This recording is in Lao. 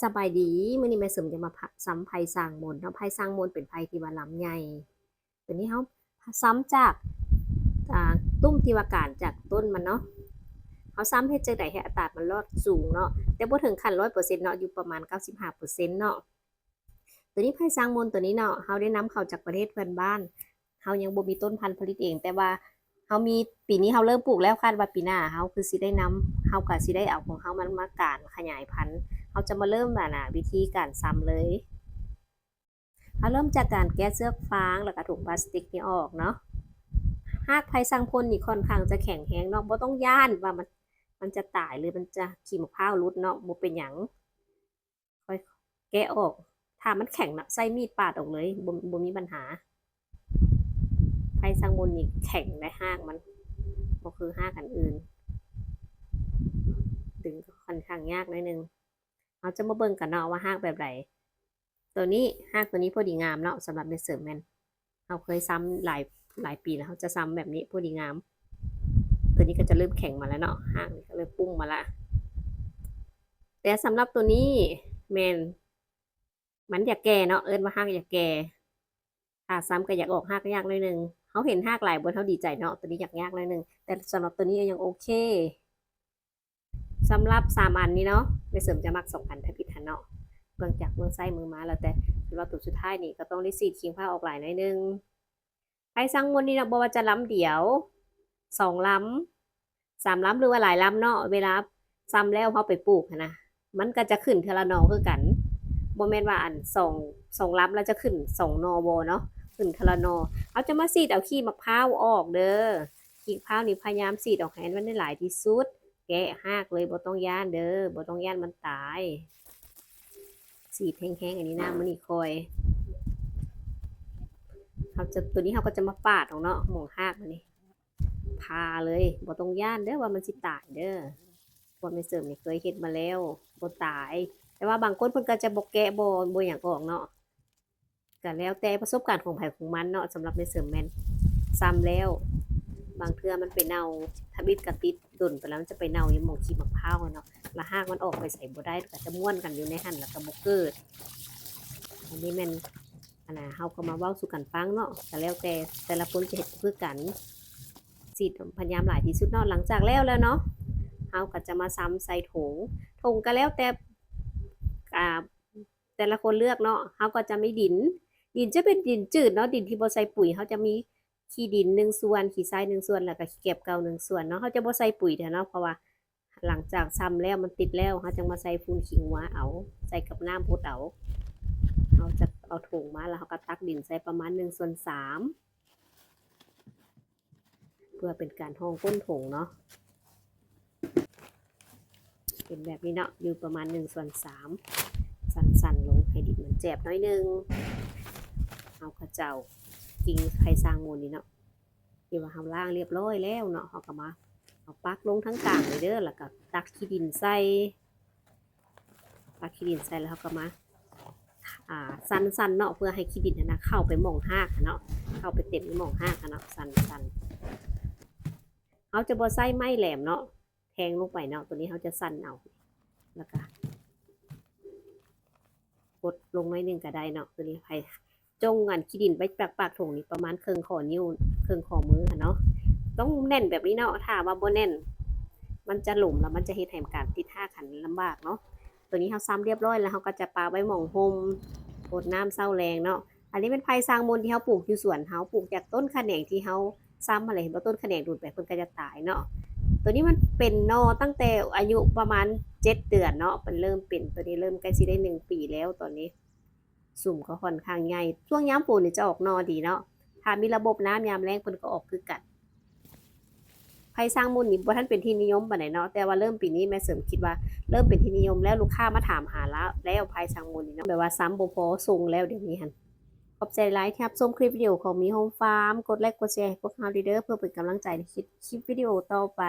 ສະບາຍດີ, ມື້ນີ້ແມ່ເສີມຈະມາຊຳໄຜ່ສ້າງມົນເນາະ. ໄຜ່ສ້າງມົນເປັນໄຜ່ທີ່ວ່າລຳໃຫຍ່. ຕົວນີ້ເຮົາຊຳຈາກ ອ່າ ຕຸ້ມທີ່ວ່າການຈາກຕົ້ນມັນເນາະ. ເຮົາຊຳເຮັດຈັ່ງໃດໃຫ້ອັດຕາມັນລອດສູງເນາະ, ແຕ່ບໍ່ເຖິງຂັ້ນຮ້ອຍເປີເຊັນເນາະ, ຢູ່ປະມານເກົ້າສິບຫ້າເປີເຊັນເນາະ. ຕົວນີ້ໄຜ່ສ້າງມົນຕົວນີ້ເນາະ, ເຮົາໄດ້ນຳເຂົ້າຈາກປະເທດເພື່ອນບ້ານ. ເຮົາຍັງບໍ່ມີຕົ້ນພັນຜະລິດເອງ, ແຕ່ວ່າເຮົາມີ, ປີນີ້ເຮົາເລີ່ມປູກແລ້ວ, ຄາດວ່າປີໜ້າເຮົາຄືຊິໄດ້ນຳ, ເຮົາກໍຊິໄດ້ເອົາຂອງເຮົາມັນມາການຂະຫຍາຍພັນ. ເຮົາຈະມາເລີ່ມ ອັນນ່າ ວິທີການຊຳເລີຍ. ເຮົາເລີ່ມຈາກການແກະເຊືອກຟາງ ແລ້ວກໍຖົງພລາສຕິກນີ້ອອກເນາະ. ຮາກໄຜ່ສ້າງພົນນີ້ຄ່ອນຂ້າງຈະແຂງແຮງເນາະ, ບໍ່ຕ້ອງຢ້ານວ່າມັນ, ມັນຈະຕາຍ ຫຼື ມັນຈະ ຂີ້ໝາກພ້າວຫຼຸດເນາະ, ບໍ່ເປັນຫຍັງ. ຄ່ອຍແກະອອກ, ຖ້າມັນແຂງນະ ໃຊ້ມີດປາດອອກເລີຍ, ບໍ່, ບໍ່ມີບັນຫາ. ໄຜ່ສ້າງມົນນີ້ແຂງໄດ໋, ຮາກມັນບໍ່ຄືຮາກອັນອື່ນ, ດຶງກໍຄ່ອນຂ້າງຍາກໜ້ອຍໜຶ່ງ. ເຮົາຈະມາເບິ່ງກັນເນາະວ່າຮາກແບບໃດ. ຕົວນີ້, ຮາກຕົວນີ້ພໍດີງາມເນາະ, ສຳລັບແມ່ເສີມແມ່ນ ເຮົາເຄີຍຊຳຫຼາຍ, ຫຼາຍປີແລ້ວ, ເຮົາຈະຊຳແບບນີ້ພໍດີງາມ. ຕົວນີ້ກໍຈະເລີ່ມແຂງມາແລ້ວເນາະ, ຮາກນີ້ກໍເລີ່ມປຸ້ງມາລະ. ແຕ່ສຳລັບຕົວນີ້ແມ່ນມັນຢາກແກ່ເນາະ, ເອີ້ນວ່າຮາກຢາກແກ່. ຖ້າຊຳກໍຢາກອອກຮາກຍາກໜ້ອຍໜຶ່ງ. ເຮົາເຫັນຮາກຫຼາຍບ່ອນເຮົາດີໃຈເນາະ, ຕົວນີ້ຢາກຍາກໜ້ອຍໜຶ່ງ, ແຕ່ສຳລັບຕົວນີ້ກໍຍັງໂອເຄ. ສຳລັບສາມອັນນີ້ເນາະ, ແມ່ເສີມຈະມັກສອງອັນທຳອິດຫັ້ນເນາະ, ເບິ່ງຈາກເບື້ອງຊ້າຍມືມາແລ້ວແຕ່. ສຳລັບຕົວສຸດທ້າຍນີ້ກໍຕ້ອງໄດ້ສີດຄີງພາວອອກຫຼາຍໜ້ອຍໜຶ່ງ. ໄຜ່ສ້າງມົນນີ້ເນາະ, ບໍ່ວ່າຈະລຳດຽວ, ສອງລຳ, ສາມລຳ ຫຼືວ່າຫຼາຍລຳເນາະ, ເວລາຊຳແລ້ວເຮົາໄປປູກຫັ້ນນະ, ມັນກໍຈະຂຶ້ນເທື່ອລະໜໍ່ຄືກັນ. ບໍ່ແມ່ນວ່າອັນສອງ, ສອງລຳແລ້ວຈະຂຶ້ນສອງໜໍ່ບໍ່ເນາະ, ຂຶ້ນເທື່ອລະໜໍ່. ເຮົາຈະມາສີດເອົາຂີ້ໝາກພ້າວອອກເດີ. ຂີ້ໝາກພ້າວນີ້ພະຍາຍາມສີດອອກໃຫ້ມັນໄດ້ຫຼາຍທີ່ສຸດ. ແກະຮາກເລີຍ, ບໍ່ຕ້ອງຢ້ານເດີ, ບໍ່ຕ້ອງຢ້ານມັນຕາຍ. ສີດແຮງໆ ອັນນີ້ນະ, ມື້ນີ້ຄ່ອຍ. ເຮົາຈະ, ຕົວນີ້ເຮົາກໍຈະມາປາດອອກເນາະ, ໝ່ອງຮາກນີ້ ຜ່າເລີຍ, ບໍ່ຕ້ອງຢ້ານເດີວ່າມັນຊິຕາຍເດີ. ພວກແມ່ເສີມນີ້ເຄີຍເຮັດມາແລ້ວ, ບໍ່ຕາຍ. ແຕ່ວ່າບາງຄົນເພິ່ນກໍຈະບໍ່ແກະ, ບໍ່, ບໍ່ຫຍັງອອກເນາະ. ກໍແລ້ວແຕ່ປະສົບການຂອງໃຜຂອງມັນເນາະ. ສຳລັບແມ່ເສີມແມ່ນຊຳແລ້ວ ບາງເທື່ອມັນໄປເນົ່າ, ທຳອິດກໍຕິດດົນໄປແລ້ວ ມັນຈະໄປເນົ່າຢູ່ໝ່ອງຂີ້ໝາກພ້າວຫັ້ນເນາະ, ລະຮາກມັນອອກໄປໃສບໍ່ໄດ້, ກໍຈະມ້ວນກັນຢູ່ໃນຫັ້ນ ລະກໍບໍ່ເກີດ. ອັນນີ້ແມ່ນ ອັນນ່າ ເຮົາກໍມາເວົ້າສູ່ກັນຟັງເນາະ, ກໍແລ້ວແຕ່ແຕ່ລະຄົນຈະເຮັດບໍ່ຄືກັນ. ສີດພະຍາຍາມຫຼາຍທີ່ສຸດເນາະ. ຫຼັງຈາກແລ້ວແລ້ວເນາະ, ເຮົາກໍຈະມາຊຳໃສ່ຖົງ. ຖົງກໍແລ້ວແຕ່ ອ່າ ແຕ່ລະຄົນເລືອກເນາະ. ເຮົາກໍຈະມີດິນ, ດິນຈະເປັນດິນຈືດເນາະ, ດິນທີ່ບໍ່ໃສ່ປຸຍ. ເຮົາຈະມີຂີ້ດິນໜຶ່ງສ່ວນ, ຂີ້ຊາຍໜຶ່ງສ່ວນ, ແລ້ວກໍຂີ້ແກບເກົ່າໜຶ່ງສ່ວນເນາະ. ເຮົາຈະບໍ່ໃສ່ປຸຍເທື່ອເນາະ, ເພາະວ່າຫຼັງຈາກຊຳແລ້ວ ມັນຕິດແລ້ວ, ເຮົາຈັ່ງມາໃສ່ຝຸ່ນຂີ້ງົວເອົາ, ໃສ່ກັບນ້ຳຫົດເອົາ. ເຮົາຈະເອົາຖົງມາ ແລ້ວເຮົາກໍຕັກດິນໃສ່ປະມານໜຶ່ງສ່ວນສາມ ເພື່ອເປັນການຮອງກົ້ນຖົງເນາະ. ເປັນແບບນີ້ເນາະ, ຢູ່ປະມານໜຶ່ງສ່ວນສາມ ສັ້ນໆລົງໃຫ້ດິນມັນແຈບໜ້ອຍໜຶ່ງ. ເຮົາກໍຈະເອົາກິ່ງໄຜ່ສ້າງມົນນີ້ເນາະ ທີ່ວ່າເຮົາລ້າງລຽບຮ້ອຍແລ້ວເນາະ, ເຮົາກໍມາເອົາປັກລົງທາງກາງເລີຍເດີ, ແລ້ວກໍຕັກຂີ້ດິນໃສ່. ຕັກຂີ້ດິນໃສ່ແລ້ວເຮົາກໍມາ ອ່າ ສັ່ນໆເນາະ, ເພື່ອໃຫ້ຂີ້ດິນຫັ້ນນະເຂົ້າໄປໝ່ອງຮາກຫັ້ນເນາະ, ເຂົ້າໄປເຕັມໃນໝ່ອງຮາກຫັ້ນເນາະ, ສັ່ນໆ. ເຮົາຈະບໍ່ໃຊ້ໄມ້ແຫຼມເນາະ ແທງລົງໄປເນາະ, ຕົວນີ້ເຮົາຈະສັ່ນເອົາ ແລ້ວກໍກົດລົງໜ້ອຍໜຶ່ງກໍໄດ້ເນາະ. ຕົວນີ້ໃຫ້ ຈົ່ງອັນຂີ້ດິນໄປປາກປາກຖົງນີ້ປະມານເຄິ່ງຂໍ້ນິ້ວ ເຄິ່ງຂໍ້ມືຫັ້ນເນາະ. ຕ້ອງແໜ້ນແບບນີ້ເນາະ, ຖ້າວ່າບໍ່ແໜ້ນ ມັນຈະຫຼົມ ແລ້ວມັນຈະເຮັດໃຫ້ການຕິດຮາກຫັ້ນລຳບາກເນາະ. ຕົວນີ້ເຮົາຊຳລຽບຮ້ອຍແລ້ວ, ເຮົາກໍຈະປະໄວ້ໝ່ອງຮົ່ມ ຫົດນ້ຳເຊົ້າແລງເນາະ. ອັນນີ້ແມ່ນໄຜ່ສ້າງມົນທີ່ເຮົາປູກຢູ່ສວນເຮົາ, ປູກຈາກຕົ້ນຂະແໜງທີ່ເຮົາຊຳຫັ້ນແຫຼະ, ເຫັນບໍ່? ຕົ້ນຂະແໜງດູດໄປ ເພິ່ນກໍຈະຕາຍເນາະ. ຕົວນີ້ມັນເປັນໜໍ່ຕັ້ງແຕ່ອາຍຸປະມານເຈັດເດືອນເນາະ, ມັນເລີ່ມເປັນ, ຕົວນີ້ເລີ່ມໃກ້ຊິໄດ້ໜຶ່ງປີແລ້ວຕອນນີ້. ສຸມກໍຂ້ອນຂ້າງໃຫຍ່. ຊ່ວງຍາມຝົນນີ້ຈະອອກໜໍ່ດີເນາະ, ຖ້າມີລະບົບນ້ຳຍາມແລ້ງເພິ່ນກໍອອກຄືກັນ. ໄຜ່ສ້າງມົນນີ້ບໍ່ທັນເປັນທີ່ນິຍົມປານໃດເນາະ, ແຕ່ວ່າເລີ່ມປີນີ້ແມ່ເສີມຄິດວ່າເລີ່ມເປັນທີ່ນິຍົມແລ້ວ, ລູກຄ້າມາຖາມຫາລາວແລ້ວ, ໄຜ່ສ້າງມົນນີ້ເນາະ, ແບບວ່າຊຳບໍ່ພໍສົ່ງແລ້ວດຽວນີ້ຫັ້ນ. ຂອບໃຈຫຼາຍທີ່ຮັບຊົມຄລິບວິດີໂອຂອງມີໂຮມຟາມ, ກົດໄລກົດແຊໃຫ້ພວກເຮົາເດີ ເພື່ອເປັນກຳລັງໃຈໃນຄລິບ ຄລິບວິດີໂອຕໍ່ໄປ.